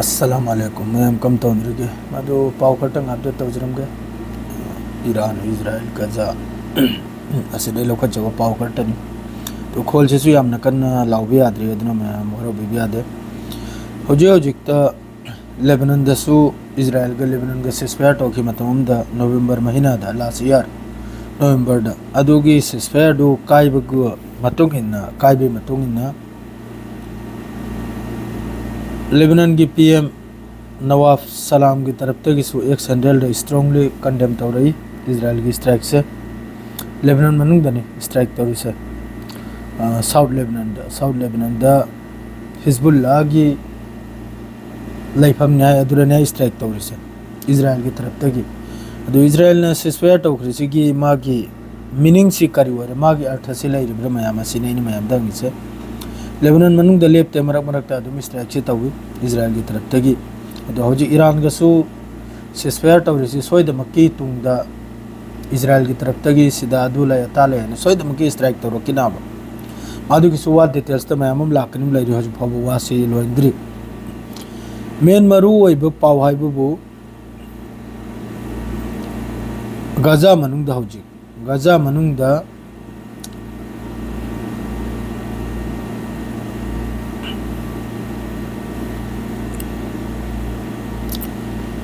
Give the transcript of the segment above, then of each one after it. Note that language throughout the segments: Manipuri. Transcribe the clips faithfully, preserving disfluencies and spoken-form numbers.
ꯑꯁꯂꯥꯃꯨ ꯑꯂꯥꯏꯀꯨꯝ꯫ ꯃꯌꯥꯝ ꯀꯝ ꯇꯧꯅꯔꯤꯒꯦ? ꯃꯗꯨ ꯄꯥꯎ ꯈꯔꯇꯪ ꯑꯞꯗꯦꯠ ꯇꯧꯖꯔꯝꯒꯦ꯫ ꯏꯔꯥꯟ, ꯏꯖꯔꯥꯏꯜ, ꯒꯖꯥ ꯑꯁꯤꯗꯩ ꯂꯧꯈꯠꯆꯕ ꯄꯥꯎ ꯈꯔꯇꯅꯤ꯫ ꯑꯗꯨ ꯈꯣꯜꯁꯤꯁꯨ ꯌꯥꯝꯅ ꯀꯟꯅ ꯂꯥꯎꯕ ꯌꯥꯗ꯭ꯔꯤ, ꯑꯗꯨꯅ ꯃꯌꯥꯝ ꯋꯥꯔꯧꯕꯤꯕ ꯌꯥꯗꯦ꯫ ꯍꯧꯖꯤꯛ ꯍꯧꯖꯤꯛꯇ ꯂꯦꯕꯅꯟꯗꯁꯨ ꯏꯖꯔꯥꯏꯜꯒ ꯂꯦꯕꯅꯟꯒ ceasefire ꯇꯧꯈꯤ ꯃꯇꯝ ꯑꯃꯗ, ꯅꯣꯕꯦꯝꯕꯔ ꯃꯍꯤꯅꯥꯗ, last year ꯅꯣꯕꯦꯝꯕꯔꯗ, ꯑꯗꯨꯒꯤ ceasefire ꯗꯨ ꯀꯥꯏꯕꯒꯤ ꯃꯇꯨꯡ ꯏꯟꯅ, ꯀꯥꯏꯕꯒꯤ ꯃꯇꯨꯡ ꯏꯟꯅ ꯂꯦꯕꯅꯟꯒꯤ P M ꯅꯋꯥꯐ ꯁꯂꯥꯝꯒꯤ ꯇꯔꯞꯇꯒꯤꯁꯨ X handle ꯗ strongly condemn ꯇꯧꯔꯛꯏ ꯏꯖꯔꯥꯏꯜꯒꯤ strike ꯁꯦ꯫ ꯂꯦꯕꯅꯟ ꯃꯅꯨꯡꯗꯅꯤ strike ꯇꯧꯔꯤꯁꯦ꯫ ꯑ, ꯁꯥꯎꯠ ꯂꯦꯕꯅꯟꯗ, ꯁꯥꯎꯠ ꯂꯦꯕꯅꯟꯗ ꯍꯤꯖꯕꯨꯜꯂꯥꯒꯤ ꯂꯩꯐꯝꯅꯤ ꯍꯥꯏ, ꯑꯗꯨꯗꯅꯤ ꯍꯥꯏ strike ꯇꯧꯔꯤꯁꯦ ꯏꯖꯔꯥꯏꯜꯒꯤ ꯇꯔꯞꯇꯒꯤ꯫ ꯑꯗꯨ ꯏꯖꯔꯥꯏꯜꯅ ceasefire ꯇꯧꯈ꯭ꯔꯤꯁꯤꯒꯤ ꯃꯥꯒꯤ meaning ꯁꯤ ꯀꯔꯤ ꯑꯣꯏꯔꯦ, ꯃꯥꯒꯤ ꯑꯔꯊꯁꯤ ꯂꯩꯔꯤꯕ꯭ꯔꯥ ꯃꯌꯥꯝ, ꯑꯁꯤꯅꯤ ꯑꯩꯅ ꯃꯌꯥꯝꯗ ꯍꯪꯉꯤꯁꯦ꯫ ꯂꯦꯕꯅꯟ ꯃꯅꯨꯡꯗ ꯂꯦꯞꯇꯦ, ꯃꯔꯛ ꯃꯔꯛꯇ ꯑꯗꯨꯝ strike ꯁꯤ ꯇꯧꯏ ꯏꯖꯔꯥꯏꯜꯒꯤ ꯇꯔꯞꯇꯒꯤ꯫ ꯑꯗꯣ ꯍꯧꯖꯤꯛ ꯏꯔꯥꯟꯒꯁꯨ ceasefire ꯇꯧꯔꯤꯁꯤ ꯁꯣꯏꯗꯃꯛꯀꯤ ꯇꯨꯡꯗ ꯏꯖꯔꯥꯏꯜꯒꯤ ꯇꯔꯞꯇꯒꯤ ꯁꯤꯗ ꯑꯗꯨ ꯂꯩ ꯑꯗꯥ ꯂꯩ ꯍꯥꯏꯅ ꯁꯣꯏꯗꯃꯛꯀꯤ strike ꯇꯧꯔꯛꯈꯤꯅꯕ꯫ ꯃꯗꯨꯒꯤꯁꯨ ꯋꯥ details ꯇ ꯃꯌꯥꯝ ꯑꯃ ꯂꯥꯛꯀꯅꯤ, ꯂꯩꯔꯤ, ꯍꯧꯖꯤꯛ ꯐꯥꯎꯕ ꯋꯥꯁꯤ ꯂꯣꯏꯍꯟꯗ꯭ꯔꯤ꯫ Main ꯃꯔꯨ ꯑꯣꯏꯕ ꯄꯥꯎ ꯍꯥꯏꯕꯕꯨ ꯒꯖꯥ ꯃꯅꯨꯡꯗ ꯍꯧꯖꯤꯛ, ꯒꯖꯥ ꯃꯅꯨꯡꯗ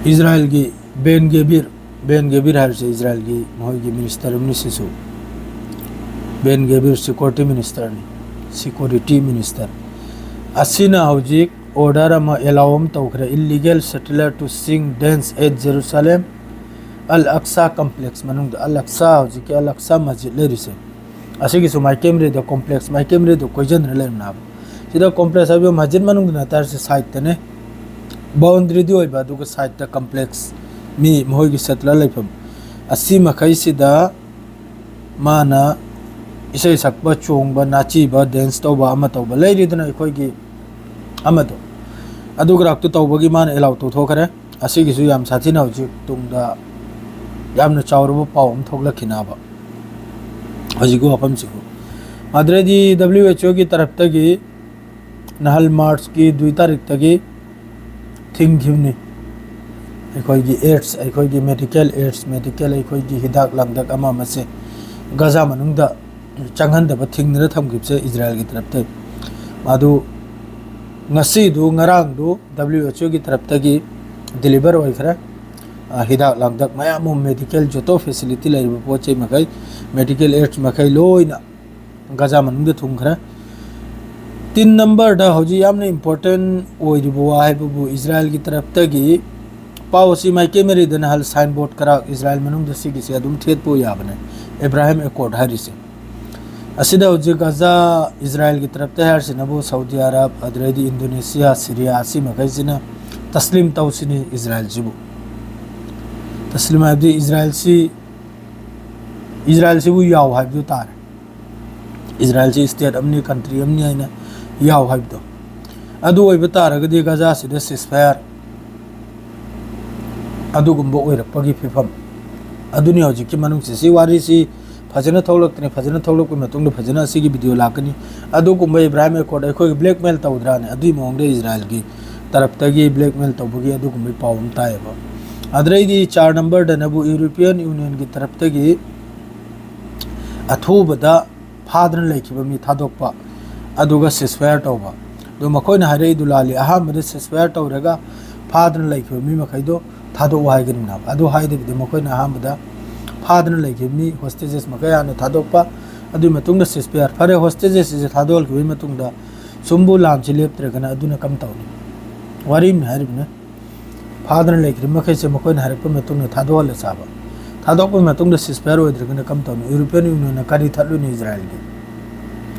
ꯏꯖꯔꯥꯏꯜꯒꯤ ꯕꯦꯟ ꯒꯦꯕꯤꯔ, ꯕꯦꯟ ꯒꯦꯕꯤꯔ ꯍꯥꯏꯔꯤꯁꯦ ꯏꯖꯔꯥꯏꯜꯒꯤ ꯃꯈꯣꯏꯒꯤ minister ꯑꯃꯅꯤ ꯁꯤꯁꯨ꯫ ꯕꯦꯟ ꯒꯦꯕꯤꯔ security minister ꯅꯤ, security minister꯫ ꯑꯁꯤꯅ ꯍꯧꯖꯤꯛ order ꯑꯃ, allow ꯑꯃ ꯇꯧꯈ꯭ꯔꯦ, illegal settler to sink dens at Jerusalem Al Aqsa complex ꯃꯅꯨꯡꯗ, Al Aqsa, ꯍꯧꯖꯤꯛꯀꯤ Al Aqsa ꯃꯁꯖꯤꯗ ꯂꯩꯔꯤꯁꯦ, ꯑꯁꯤꯒꯤꯁꯨ ꯃꯥꯏꯀꯩ ꯃꯔꯤꯗ complex ꯃꯥꯏꯀꯩ ꯃꯔꯤꯗ ꯀꯣꯏꯁꯤꯟꯗꯨꯅ ꯂꯩꯔꯝꯅꯦꯕ꯫ ꯁꯤꯗ complex ꯍꯥꯏꯕ ꯃꯁꯖꯤꯗ ꯃꯅꯨꯡꯗ ꯅꯠꯇꯦ ꯍꯥꯏꯔꯤꯁꯦ, side ꯇꯅꯦ, boundary ꯗꯤ ꯑꯣꯏꯕ, ꯑꯗꯨꯒ side ꯇ complex, ꯃꯤ ꯃꯈꯣꯏꯒꯤ settler ꯂꯩꯐꯝ, ꯑꯁꯤ ꯃꯈꯩꯁꯤꯗ ꯃꯥꯅ ꯏꯁꯩ ꯁꯛꯄ, ꯆꯣꯡꯕ, ꯅꯥꯆꯤꯕ, dance ꯇꯧꯕ, ꯑꯃ ꯇꯧꯕ ꯂꯩꯔꯤꯗꯅ ꯑꯩꯈꯣꯏꯒꯤ ꯑꯃꯗꯣ, ꯑꯗꯨ ꯈꯔꯥꯛꯇꯨ ꯇꯧꯕꯒꯤ ꯃꯥꯅ allow ꯇꯧꯊꯣꯛꯈ꯭ꯔꯦ꯫ ꯑꯁꯤꯒꯤꯁꯨ ꯌꯥꯝ ꯁꯥꯊꯤꯅ ꯍꯧꯖꯤꯛ ꯇꯨꯡꯗ ꯌꯥꯝꯅ ꯆꯥꯎꯔꯕ ꯄꯥꯎ ꯑꯃ ꯊꯣꯛꯂꯛꯈꯤꯅꯕ ꯍꯧꯖꯤꯛꯀꯤ ꯋꯥꯐꯝꯁꯤꯕꯨ꯫ ꯑꯗꯨꯗꯩꯗꯤ W H O ꯒꯤ ꯇꯔꯞꯇꯒꯤ ꯅꯍꯥꯜ March ꯀꯤ ꯗꯨꯏ ꯇꯥꯔꯤꯛꯇꯒꯤ ꯊꯤꯡꯈꯤꯕꯅꯤ꯫ ꯑꯩꯈꯣꯏꯒꯤ ꯑꯦꯗꯁ, ꯑꯩꯈꯣꯏꯒꯤ ꯃꯦꯗꯤꯀꯦꯜ ꯑꯦꯗꯁ, ꯃꯦꯗꯤꯀꯦꯜ ꯑꯩꯈꯣꯏꯒꯤ ꯍꯤꯗꯥꯛ ꯂꯥꯡꯊꯛ ꯑꯃ ꯑꯃꯁꯦ ꯒꯖꯥ ꯃꯅꯨꯡꯗ ꯆꯪꯍꯟꯗꯕ, ꯊꯤꯡꯗꯨꯅ ꯊꯝꯈꯤꯕꯁꯦ ꯏꯖꯔꯥꯏꯜꯒꯤ ꯇꯔꯞꯇꯩ꯫ ꯃꯗꯨ ꯉꯁꯤꯗꯨ, ꯉꯔꯥꯡꯗꯨ W H O ꯒꯤ ꯇꯔꯞꯇꯒꯤ ꯗꯤꯂꯤꯚꯔ ꯑꯣꯏꯈ꯭ꯔꯦ꯫ ꯑ, ꯍꯤꯗꯥꯛ ꯂꯥꯡꯊꯛ ꯃꯌꯥꯝ ꯑꯃ, ꯃꯦꯗꯤꯀꯦꯜ ꯖꯣꯇꯣ ꯐꯦꯁꯤꯂꯤꯇꯤ ꯂꯩꯔꯤꯕ ꯄꯣꯠ ꯆꯩ ꯃꯈꯩ, ꯃꯦꯗꯤꯀꯦꯜ ꯑꯦꯗꯁ ꯃꯈꯩ ꯂꯣꯏꯅ ꯒꯖꯥ ꯃꯅꯨꯡꯗ ꯊꯨꯡꯈ꯭ꯔꯦ꯫ ꯇꯤꯟ ꯅꯝꯕꯔꯗ ꯍꯧꯖꯤꯛ ꯌꯥꯝꯅ ꯏꯝꯄꯣꯔꯇꯦꯟ ꯑꯣꯏꯔꯤꯕ ꯋꯥ ꯍꯥꯏꯕꯕꯨ ꯏꯖꯔꯥꯏꯜꯒꯤ ꯇꯔꯞꯇꯒꯤ ꯄꯥꯎ ꯑꯁꯤ ꯃꯥꯏꯀꯩ ꯃꯔꯤꯗ ꯅꯍꯥꯟ ꯁꯥꯏꯟ ꯕꯣꯔꯗ ꯈꯔ ꯏꯖꯔꯥꯏꯜ ꯃꯅꯨꯡꯗ ꯁꯤꯒꯤꯁꯦ ꯑꯗꯨꯝ ꯊꯦꯠꯄ ꯌꯥꯕꯅꯦ, ꯑꯦꯕ꯭ꯔꯥꯍꯤꯝ ꯑꯦꯀꯣꯔꯗ ꯍꯥꯏꯔꯤꯁꯦ꯫ ꯑꯁꯤꯗ ꯍꯧꯖꯤꯛ ꯒꯖꯥ ꯏꯖꯔꯥꯏꯜꯒꯤ ꯇꯔꯞꯇ ꯍꯥꯏꯔꯤꯁꯤꯅꯕꯨ ꯁꯥꯎꯗꯤ ꯑꯔꯕ, ꯑꯗꯨꯗꯩꯗꯤ ꯏꯟꯗꯣꯅꯦꯁꯤꯌꯥ, ꯁꯤꯔꯤꯌꯥ, ꯑꯁꯤ ꯃꯈꯩꯁꯤꯅ ꯇꯁꯂꯤꯝ ꯇꯧꯁꯤꯅꯤ ꯏꯖꯔꯥꯏꯜꯁꯤꯕꯨ꯫ ꯇꯁꯂꯤꯝ ꯍꯥꯏꯕꯗꯤ ꯏꯖꯔꯥꯏꯜꯁꯤ, ꯏꯖꯔꯥꯏꯜꯁꯤꯕꯨ ꯌꯥꯎ ꯍꯥꯏꯕꯗꯨ ꯇꯥꯔꯦ꯫ ꯏꯖꯔꯥꯏꯜꯁꯤ ꯁ꯭ꯇꯦꯠ ꯑꯃꯅꯤ, ꯀꯟꯇ꯭ꯔꯤ ꯑꯃꯅꯤ ꯍꯥꯏꯅ ꯌꯥꯎ ꯍꯥꯏꯕꯗꯣ꯫ ꯑꯗꯨ ꯑꯣꯏꯕ ꯇꯥꯔꯒꯗꯤ ꯒꯖꯥꯁꯤꯗ ꯁꯤꯁꯐꯥꯌꯔ ꯑꯗꯨꯒꯨꯝꯕ ꯑꯣꯏꯔꯛꯄꯒꯤ ꯐꯤꯕꯝ ꯑꯗꯨꯅꯤ ꯍꯧꯖꯤꯛꯀꯤ ꯃꯅꯨꯡꯁꯦ꯫ ꯁꯤ ꯋꯥꯔꯤꯁꯤ ꯐꯖꯅ ꯊꯣꯛꯂꯛꯇ꯭ꯔꯦ꯫ ꯐꯖꯅ ꯊꯣꯛꯂꯛꯄ ꯃꯇꯨꯡꯗ ꯐꯖꯅ ꯑꯁꯤꯒꯤ ꯚꯤꯗꯤꯑꯣ ꯂꯥꯛꯀꯅꯤ꯫ ꯑꯗꯨꯒꯨꯝꯕ ꯏꯕ꯭ꯔꯥꯍꯤꯝ ꯑꯦꯀꯣꯔꯗ ꯑꯩꯈꯣꯏꯒꯤ ꯕ꯭ꯂꯦꯛꯃꯦꯜ ꯇꯧꯗ꯭ꯔꯥꯅꯦ? ꯑꯗꯨꯒꯤ ꯃꯑꯣꯡꯗ ꯏꯖꯔꯥꯏꯜꯒꯤ ꯇꯔꯞꯇꯒꯤ ꯕ꯭ꯂꯦꯛꯃꯦꯜ ꯇꯧꯕꯒꯤ ꯑꯗꯨꯒꯨꯝꯕꯒꯤ ꯄꯥꯎ ꯑꯃ ꯇꯥꯏꯌꯦꯕ꯫ ꯑꯗꯨꯗꯩꯗꯤ ꯆꯥꯔ ꯅꯝꯕꯔꯗꯅꯕꯨ ꯌꯨꯔꯣꯄꯤꯌꯟ ꯌꯨꯅꯤꯌꯟꯒꯤ ꯇꯔꯞꯇꯒꯤ ꯑꯊꯨꯕꯗ ꯐꯥꯗꯨꯅ ꯂꯩꯈꯤꯕ ꯃꯤ ꯊꯥꯗꯣꯛꯄ, ꯑꯗꯨꯒ ꯁꯤꯁꯐꯥꯌꯔ ꯇꯧꯕ꯫ ꯑꯗꯨ ꯃꯈꯣꯏꯅ ꯍꯥꯏꯔꯛꯏꯗꯨ ꯂꯥꯜꯂꯤ꯫ ꯑꯍꯥꯟꯕꯗ ꯁꯤꯁꯐꯥꯌꯔ ꯇꯧꯔꯒ ꯐꯥꯗꯨꯅ ꯂꯩꯈꯤꯕ ꯃꯤ ꯃꯈꯩꯗꯣ ꯊꯥꯗꯣꯛꯎ ꯍꯥꯏꯒꯅꯤꯅ꯫ ꯑꯗꯨ ꯍꯥꯏꯗꯕꯤꯗ ꯃꯈꯣꯏꯅ ꯑꯍꯥꯟꯕꯗ ꯐꯥꯗꯨꯅ ꯂꯩꯈꯤꯕ ꯃꯤ, ꯍꯣꯁꯇꯦꯖꯦꯁ ꯃꯈꯩ ꯍꯥꯟꯅ ꯊꯥꯗꯣꯛꯄ, ꯑꯗꯨꯒꯤ ꯃꯇꯨꯡꯗ ꯁꯤꯁꯐꯥꯌꯔ꯫ ꯐꯔꯦ, ꯍꯣꯁꯇꯦꯖꯦꯁ ꯁꯤꯁꯦ ꯊꯥꯗꯣꯛꯍꯟꯈꯤꯕꯒꯤ ꯃꯇꯨꯡꯗ ꯁꯨꯝꯕꯨ ꯂꯥꯟꯁꯤ ꯂꯦꯞꯇ꯭ꯔꯒꯅ ꯑꯗꯨꯅ ꯀꯝ ꯇꯧꯅꯤ? ꯋꯥꯔꯤ ꯑꯃ ꯍꯥꯏꯔꯤꯕꯅꯦ꯫ ꯐꯥꯗꯨꯅ ꯂꯩꯈ꯭ꯔꯤꯕ ꯃꯈꯩꯁꯦ ꯃꯈꯣꯏꯅ ꯍꯥꯏꯔꯛꯄ ꯃꯇꯨꯡꯗ ꯊꯥꯗꯣꯛꯍꯜꯂ ꯆꯥꯕ꯫ ꯊꯥꯗꯣꯛꯄ ꯃꯇꯨꯡꯗ ꯁꯤꯁꯐꯥꯌꯔ ꯑꯣꯏꯗ꯭ꯔꯒꯅ ꯀꯝ ꯇꯧꯅꯤ? ꯌꯨꯔꯣꯄꯤꯌꯟ ꯌꯨꯅꯤꯌꯟꯅ ꯀꯔꯤ ꯊꯠꯂꯨꯅꯤ ꯏꯖꯔꯥꯏꯜꯒꯤ?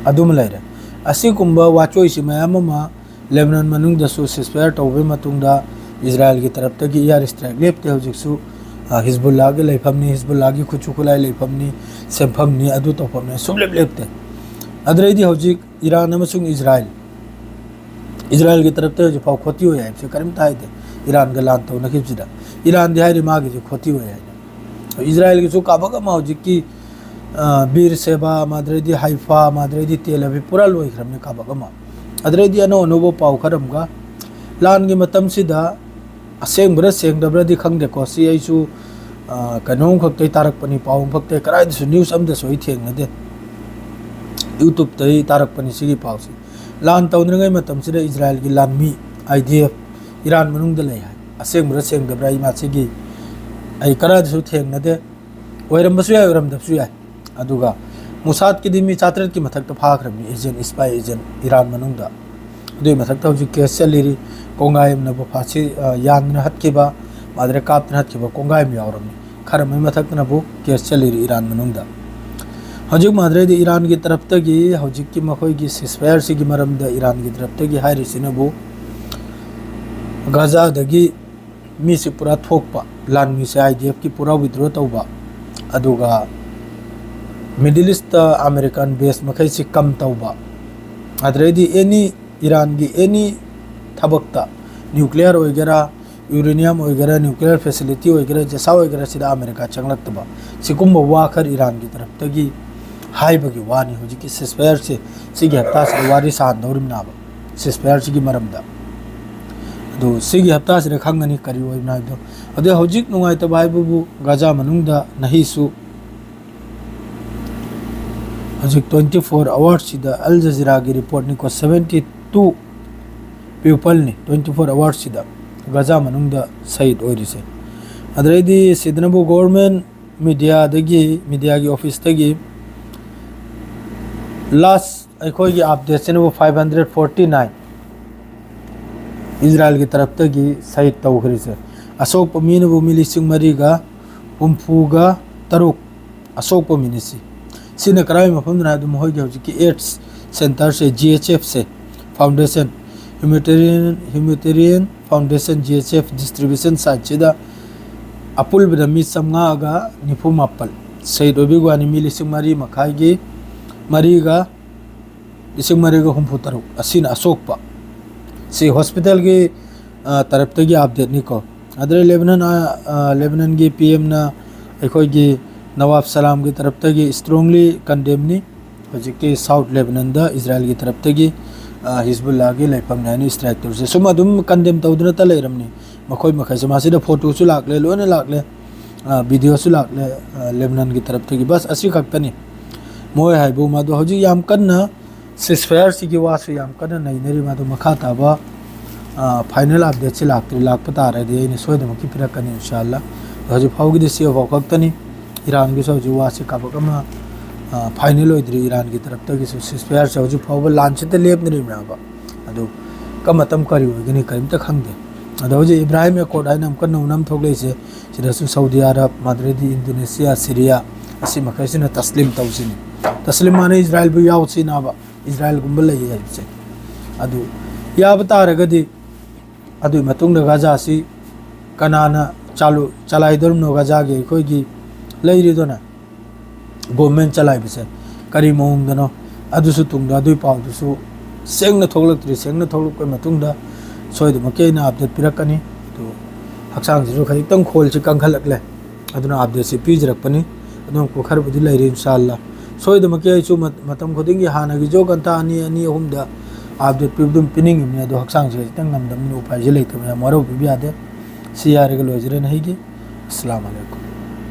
ꯑꯗꯨꯃ ꯂꯩꯔꯦ꯫ ꯑꯁꯤꯒꯨꯝꯕ ꯋꯥꯆꯣꯏꯁꯤ ꯃꯌꯥꯝ ꯑꯃ ꯂꯦꯕꯅꯟ ꯃꯅꯨꯡꯗꯁꯨ ꯁꯤꯁꯐꯥꯌꯔ ꯇꯧꯕꯒꯤ ꯃꯇꯨꯡꯗ ꯏꯖꯔꯥꯏꯜꯒꯤ ꯇꯔꯞꯇꯒꯤ ꯏꯌꯥꯔ ꯏꯁꯇ꯭ꯔꯥꯏꯛ ꯂꯦꯞꯇꯦ꯫ ꯍꯧꯖꯤꯛꯁꯨ, ꯑ, ꯍꯤꯖꯕꯨꯜꯂꯥꯒꯤ ꯂꯩꯐꯝꯅꯤ, ꯍꯤꯖꯕꯨꯜꯂꯥꯒꯤ ꯈꯨꯠꯁꯨ ꯈꯨꯠꯂꯥꯏ ꯂꯩꯐꯝꯅꯤ, ꯁꯦꯟꯐꯝꯅꯤ, ꯑꯗꯨ ꯇꯧꯐꯝꯅꯤ, ꯁꯨꯡꯂꯦꯞ ꯂꯦꯞꯇꯦ꯫ ꯑꯗꯨꯗꯩꯗꯤ ꯍꯧꯖꯤꯛ ꯏꯔꯥꯟ ꯑꯃꯁꯨꯡ ꯏꯖꯔꯥꯏꯜ, ꯏꯖꯔꯥꯏꯜꯒꯤ ꯇꯔꯞꯇ ꯍꯧꯖꯤꯛ ꯐꯥꯎ ꯈꯣꯇꯤ ꯑꯣꯏ ꯍꯥꯏꯕꯁꯦ ꯀꯔꯤꯝꯇ ꯍꯥꯏꯗꯦ꯫ ꯏꯔꯥꯟꯒ ꯂꯥꯟ ꯇꯧꯅꯈꯤꯕꯁꯤꯗ ꯏꯔꯥꯟꯗꯤ ꯍꯥꯏꯔꯤ ꯃꯥꯒꯤꯁꯦ ꯈꯣꯇꯤ ꯑꯣꯏ ꯍꯥꯏꯅ꯫ ꯏꯖꯔꯥꯏꯜꯒꯤꯁꯨ ꯀꯥꯕꯛ ꯑꯃ ꯍꯧꯖꯤꯛꯀꯤ, ꯑ, ꯕꯤꯔ ꯁꯦꯕꯥ, ꯃꯥꯗ꯭ꯔꯩꯗꯤ ꯍꯥꯏꯐꯥ, ꯃꯥꯗ꯭ꯔꯩꯗꯤ ꯇꯦꯜ ꯑꯕꯤꯕ ꯄꯨꯔꯥ ꯂꯣꯏꯈ꯭ꯔꯕꯅꯤ ꯀꯥꯕꯛ ꯑꯃ꯫ ꯑꯗꯨꯗꯩꯗꯤ ꯑꯅꯧ ꯑꯅꯧꯕ ꯄꯥꯎ ꯈꯔ ꯑꯃꯒ ꯂꯥꯟꯒꯤ ꯃꯇꯝꯁꯤꯗ ꯑꯁꯦꯡꯕ꯭ꯔꯥ ꯁꯦꯡꯗꯕ꯭ꯔꯥꯗꯤ ꯈꯪꯗꯦꯀꯣ, ꯁꯤ ꯑꯩꯁꯨ, ꯑ, ꯀꯩꯅꯣꯝꯈꯛꯇꯩ ꯇꯥꯔꯛꯄꯅꯤ, ꯄꯥꯎ ꯑꯃꯈꯛꯇꯩ, ꯀꯗꯥꯏꯗꯁꯨ news ꯑꯝꯗꯁꯨ ꯑꯩ ꯊꯦꯡꯅꯗꯦ, YouTubeꯇꯩ ꯇꯥꯔꯛꯄꯅꯤ ꯁꯤꯒꯤ ꯄꯥꯎꯁꯤ꯫ ꯂꯥꯟ ꯇꯧꯗ꯭ꯔꯤꯉꯩ ꯃꯇꯝꯁꯤꯗ ꯏꯖꯔꯥꯏꯜꯒꯤ ꯂꯥꯟꯃꯤ, IDF, ꯏꯔꯥꯟ ꯃꯅꯨꯡꯗ ꯂꯩ ꯍꯥꯏ꯫ ꯑꯁꯦꯡꯕ꯭ꯔꯥ ꯁꯦꯡꯗꯕ꯭ꯔꯥ ꯑꯩ ꯃꯁꯤꯒꯤ, ꯑꯩ ꯀꯗꯥꯏꯗꯁꯨ ꯊꯦꯡꯅꯗꯦ꯫ ꯑꯣꯏꯔꯝꯕꯁꯨ ꯌꯥꯏ, ꯑꯣꯏꯔꯝꯗꯕꯁꯨ ꯌꯥꯏ꯫ ꯑꯗꯨꯒ ꯃꯨꯁꯥꯗꯀꯤꯗꯤ ꯃꯤ ꯆꯥꯇ꯭ꯔꯦꯠꯀꯤ ꯃꯊꯛꯇ ꯐꯥꯈ꯭ꯔꯕꯅꯤ, agent, spy agent, ꯏꯔꯥꯟ ꯃꯅꯨꯡꯗ꯫ ꯑꯗꯨꯒꯤ ꯃꯊꯛꯇ ꯍꯧꯖꯤꯛ case ꯆꯠꯂꯤꯔꯤ꯫ ꯀꯣꯡꯒꯥꯏ ꯑꯃꯅꯕꯨ ꯐꯥꯁꯤ, ꯑ, ꯌꯥꯟꯗꯅ ꯍꯠꯈꯤꯕ, ꯃꯥꯗ꯭ꯔꯦ ꯀꯥꯞꯇꯅ ꯍꯠꯈꯤꯕ ꯀꯣꯡꯒꯥꯏ ꯑꯃ ꯌꯥꯎꯔꯝꯃꯤ꯫ ꯈꯔ ꯑꯃꯒꯤ ꯃꯊꯛꯇꯅꯕꯨ case ꯆꯠꯂꯤꯔꯤ ꯏꯔꯥꯟ ꯃꯅꯨꯡꯗ꯫ ꯍꯧꯖꯤꯛ ꯃꯥꯗ꯭ꯔꯦꯗꯤ ꯏꯔꯥꯟꯒꯤ ꯇꯔꯞꯇꯒꯤ ꯍꯧꯖꯤꯛꯀꯤ ꯃꯈꯣꯏꯒꯤ ceasefire ꯁꯤꯒꯤ ꯃꯔꯝꯗ ꯏꯔꯥꯟꯒꯤ ꯇꯔꯞꯇꯒꯤ ꯍꯥꯏꯔꯤꯁꯤꯅꯕꯨ ꯒꯥꯖꯥꯗꯒꯤ ꯃꯤꯁꯤ ꯄꯨꯔꯥ ꯊꯣꯛꯄ, ꯂꯥꯟꯃꯤꯁꯦ IDF ꯀꯤ ꯄꯨꯔꯥ withdraw ꯇꯧꯕ, ꯑꯗꯨꯒ Middle East ꯇ American base ꯃꯈꯩꯁꯤ come ꯇꯧꯕ, ꯑꯗꯨꯗꯩꯗꯤ any ꯏꯔꯥꯟꯒꯤ any ꯊꯕꯛꯇ, nuclear ꯑꯣꯏꯒꯦꯔꯥ, uranium ꯑꯣꯏꯒꯦꯔꯥ, nuclear facility ꯑꯣꯏꯒꯦꯔꯥ, ꯖꯦꯁꯥ ꯑꯣꯏꯒꯦꯔꯥ, ꯁꯤꯗ ꯑꯃꯦꯔꯤꯀꯥ ꯆꯪꯂꯛꯇꯕ, ꯁꯤꯒꯨꯝꯕ ꯋꯥ ꯈꯔ ꯏꯔꯥꯟꯒꯤ ꯇꯔꯞꯇꯒꯤ ꯍꯥꯏꯕꯒꯤ ꯋꯥꯅꯤ꯫ ꯍꯧꯖꯤꯛꯀꯤ ceasefire ꯁꯦ ꯁꯤꯒꯤ ꯍꯞꯇꯥꯁꯤꯗ ꯋꯥꯔꯤ ꯁꯥꯍꯟꯗꯧꯔꯤꯕꯅꯦꯕ ceasefire ꯁꯤꯒꯤ ꯃꯔꯝꯗ꯫ ꯑꯗꯨ ꯁꯤꯒꯤ ꯍꯞꯇꯥꯁꯤꯗ ꯈꯪꯒꯅꯤ ꯀꯔꯤ ꯑꯣꯏꯕꯅꯣ ꯍꯥꯏꯕꯗꯣ꯫ ꯑꯗꯨ ꯍꯧꯖꯤꯛ ꯅꯨꯡꯉꯥꯏꯇꯕ ꯍꯥꯏꯕꯕꯨ ꯒꯥꯖꯥ ꯃꯅꯨꯡꯗ ꯅꯍꯤꯁꯨ ꯍꯧꯖꯤꯛ twenty four hours ꯁꯤꯗ Al Jazeera ꯒꯤ report ꯅꯤꯀꯣ, seventy two people ꯅꯤ twenty four hours ꯁꯤꯗ ꯒꯥꯖꯥ ꯃꯅꯨꯡꯗ ꯁꯍꯤꯗ ꯑꯣꯏꯔꯤꯁꯦ꯫ ꯑꯗꯨꯗꯩꯗꯤ ꯁꯤꯗꯅꯕꯨ government media ꯗꯒꯤ, media ꯒꯤ office ꯇꯒꯤ last ꯑꯩꯈꯣꯏꯒꯤ update ꯁꯤꯅꯕꯨ five hundred forty nine ꯏꯖꯔꯥꯏꯜꯒꯤ ꯇꯔꯞꯇꯒꯤ ꯁꯍꯤꯗ ꯇꯧꯈ꯭ꯔꯤꯁꯦ꯫ ꯑꯁꯣꯛꯄ ꯃꯤꯅꯕꯨ ꯃꯤ ꯂꯤꯁꯤꯡ ꯃꯔꯤꯒ ꯍꯨꯝꯐꯨꯒ ꯇꯔꯨꯛ ꯑꯁꯣꯛꯄ ꯃꯤꯅꯤ꯫ ꯁꯤ, ꯁꯤꯅ ꯀꯔꯥꯏ ꯃꯐꯝꯗꯅꯣ ꯍꯥꯏꯕꯗ ꯃꯈꯣꯏꯒꯤ ꯍꯧꯖꯤꯛꯀꯤ AIDS center ꯁꯦ, GHF ꯁꯦ, foundation, humanitarian, humanitarian foundation, GHF distribution site ꯁꯤꯗ ꯑꯄꯨꯟꯕꯗ ꯃꯤ ꯆꯥꯝꯃꯉꯥꯒ ꯅꯤꯐꯨ ꯃꯥꯄꯜ ꯁꯍꯤꯗ ꯑꯣꯏꯕꯒꯤ ꯋꯥꯅꯤ꯫ ꯃꯤ ꯂꯤꯁꯤꯡ ꯃꯔꯤ ꯃꯈꯥꯏꯒꯤ, ꯃꯔꯤꯒ, ꯂꯤꯁꯤꯡ ꯃꯔꯤꯒ ꯍꯨꯝꯐꯨ ꯇꯔꯨꯛ ꯑꯁꯤꯅ ꯑꯁꯣꯛꯄ꯫ ꯁꯤ hospital ꯒꯤ, ꯑ, ꯇꯔꯞꯇꯒꯤ update ꯅꯤꯀꯣ꯫ ꯑꯗꯨꯗꯩ ꯂꯦꯕꯅꯟ, ꯑ, ꯑ, ꯂꯦꯕꯅꯟꯒꯤ PM ꯅ ꯑꯩꯈꯣꯏꯒꯤ ꯅꯋꯥꯕ ꯁꯂꯥꯝꯒꯤ ꯇꯔꯞꯇꯒꯤ strongly condemn ꯅꯤ꯫ ꯍꯧꯖꯤꯛꯀꯤ South Lebanon ꯗ ꯏꯖꯔꯥꯏꯜꯒꯤ ꯇꯔꯞꯇꯒꯤ ꯑ, ꯍꯤꯖꯕꯨꯜꯂꯥꯒꯤ ꯂꯩꯐꯝꯅꯦ ꯍꯥꯏꯅ ꯏꯁꯇ꯭ꯔꯥꯏꯛ ꯇꯧꯔꯤꯁꯦ꯫ ꯁꯨꯝ ꯑꯗꯨꯝ ꯀꯟꯗꯦꯝ ꯇꯧꯗꯨꯅ ꯂꯩꯔꯝꯅꯤ ꯃꯈꯣꯏ ꯃꯈꯩꯁꯦ꯫ ꯃꯁꯤꯗ ꯐꯣꯇꯣꯁꯨ ꯂꯥꯛꯂꯦ, ꯂꯣꯏꯅ ꯂꯥꯛꯂꯦ, ꯑ, ꯚꯤꯗꯤꯑꯣꯁꯨ ꯂꯥꯛꯂꯦ, ꯑ, ꯂꯦꯕꯅꯟꯒꯤ ꯇꯔꯞꯇꯒꯤ꯫ ꯕꯁ ꯑꯁꯤ ꯈꯛꯇꯅꯤ ꯃꯣꯏ ꯍꯥꯏꯕꯨ꯫ ꯃꯗꯨ ꯍꯧꯖꯤꯛ ꯌꯥꯝ ꯀꯟꯅ ꯁꯤꯁꯐꯌꯥꯔꯁꯤꯒꯤ ꯋꯥꯁꯨ ꯌꯥꯝ ꯀꯟꯅ ꯅꯩꯅꯔꯤ꯫ ꯃꯗꯨ ꯃꯈꯥ ꯇꯥꯕ, ꯑ, ꯐꯥꯏꯅꯦꯜ ꯑꯞꯗꯦꯠꯁꯤ ꯂꯥꯛꯇ꯭ꯔꯤ꯫ ꯂꯥꯛꯄ ꯇꯥꯔꯗꯤ ꯑꯩꯅ ꯁꯣꯏꯗꯅꯃꯛꯀꯤ ꯄꯤꯔꯛꯀꯅꯤ, ꯏꯟꯁꯥ ꯑꯜꯂꯥ꯫ ꯍꯧꯖꯤꯛ ꯐꯥꯎꯒꯤꯗꯤ ꯁꯤ ꯐꯥꯎ ꯈꯛꯇꯅꯤ꯫ ꯏꯔꯥꯟꯒꯤꯁꯨ ꯍꯧꯖꯤꯛ ꯋꯥꯁꯤ ꯀꯥꯕꯛ ꯑꯃ, ꯑ, ꯐꯥꯏꯅꯦꯜ ꯑꯣꯏꯗ꯭ꯔꯤ꯫ ꯏꯔꯥꯟꯒꯤ ꯇꯔꯞꯇꯒꯤꯁꯨ ꯁꯤꯁꯐꯌꯥꯔꯁꯦ ꯍꯧꯖꯤꯛ ꯐꯥꯎꯕ ꯂꯥꯟꯁꯤꯗ ꯂꯦꯞꯅꯔꯤꯕꯅꯦꯕ꯫ ꯑꯗꯨ ꯀꯔꯝꯕ ꯃꯇꯝ ꯀꯔꯤ ꯑꯣꯏꯒꯅꯤ ꯀꯔꯤꯝꯇ ꯈꯪꯗꯦ꯫ ꯑꯗꯣ ꯍꯧꯖꯤꯛ ꯏꯕ꯭ꯔꯥꯍꯤꯝ ꯑꯦꯀꯣꯔꯗ ꯍꯥꯏꯅ ꯑꯃꯨꯛꯀ ꯅꯧꯅ ꯑꯃ ꯊꯣꯛꯂꯛꯏꯁꯦ, ꯁꯤꯗꯁꯨ ꯁꯥꯎꯗꯤ ꯑꯔꯕ, ꯃꯥꯗ꯭ꯔꯦꯗꯤ ꯏꯟꯗꯣꯅꯦꯁꯤꯌꯥ, ꯁꯤꯔꯤꯌꯥ, ꯑꯁꯤ ꯃꯈꯩꯁꯤꯅ ꯇꯁꯂꯤꯝ ꯇꯧꯁꯤꯅꯤ꯫ ꯇꯁꯂꯤꯝ ꯃꯥꯅ ꯏꯖꯔꯥꯏꯜꯕꯨ ꯌꯥꯎꯁꯤꯅꯕ, ꯏꯖꯔꯥꯏꯜꯒꯨꯝꯕ ꯂꯩ ꯍꯥꯏꯕꯁꯦ꯫ ꯑꯗꯨ ꯌꯥꯕ ꯇꯥꯔꯒꯗꯤ ꯑꯗꯨꯒꯤ ꯃꯇꯨꯡꯗ ꯒꯥꯖꯥꯁꯤ ꯀꯅꯥꯅ ꯆꯥꯂꯨ-, ꯆꯂꯥꯏꯗꯧꯔꯤꯕꯅꯣ? ꯒꯥꯖꯥꯒꯤ ꯑꯩꯈꯣꯏꯒꯤ ꯂꯩꯔꯤꯗꯨꯅ ꯒꯣꯔꯃꯦꯟ ꯆꯂꯥꯏꯕꯁꯦ ꯀꯔꯤ ꯃꯑꯣꯡꯗꯅꯣ? ꯑꯗꯨꯁꯨ ꯇꯨꯡꯗ ꯑꯗꯨꯒꯤ ꯄꯥꯎꯗꯨꯁꯨ ꯁꯦꯡꯅ ꯊꯣꯛꯂꯛꯇ꯭ꯔꯤ꯫ ꯁꯦꯡꯅ ꯊꯣꯛꯂꯛꯄ ꯃꯇꯨꯡꯗ ꯁꯣꯏꯗꯅꯃꯛꯀꯤ ꯑꯩꯅ ꯑꯞꯗꯦꯠ ꯄꯤꯔꯛꯀꯅꯤ꯫ ꯑꯗꯨ ꯍꯛꯆꯥꯡꯁꯤꯁꯨ ꯈꯖꯤꯛꯇꯪ ꯈꯣꯜꯁꯤ ꯀꯟꯈꯠꯂꯛꯂꯦ, ꯑꯗꯨꯅ ꯑꯞꯗꯦꯠꯁꯤ ꯄꯤꯖꯔꯛꯄꯅꯤ꯫ ꯑꯗꯨꯝ ꯈꯔꯕꯨꯗꯤ ꯂꯩꯔꯤ ꯏꯟꯁꯥ ꯑꯜꯂꯥ꯫ ꯁꯣꯏꯗꯅꯃꯛꯀꯤ ꯑꯩꯁꯨ ꯃꯠ-, ꯃꯇꯝ ꯈꯨꯗꯤꯡꯒꯤ ꯍꯥꯟꯅꯒꯤ ꯖꯣ ꯘꯟꯇꯥ ꯑꯅꯤ, ꯑꯅꯤ, ꯑꯍꯨꯝꯗ ꯑꯞꯗꯦꯠ ꯄꯤꯕ ꯑꯗꯨꯝ ꯄꯤꯅꯤꯡꯉꯤꯕꯅꯤ꯫ ꯑꯗꯣ ꯍꯛꯆꯥꯡꯁꯦ ꯈꯖꯤꯛꯇꯪ ꯉꯝꯗꯕꯅꯤꯅ ꯎꯄꯥꯏꯁꯦ ꯂꯩꯇꯕ꯫ ꯌꯥꯝ ꯋꯥꯔꯧꯕꯤꯕ ꯌꯥꯗꯦ꯫ ꯁꯤ ꯍꯥꯏꯔꯒ ꯂꯣꯏꯖꯔꯦ ꯅꯍꯩꯒꯤ꯫ ꯑꯁꯂꯥꯃꯨ ꯑꯂꯩꯀꯨꯝ꯫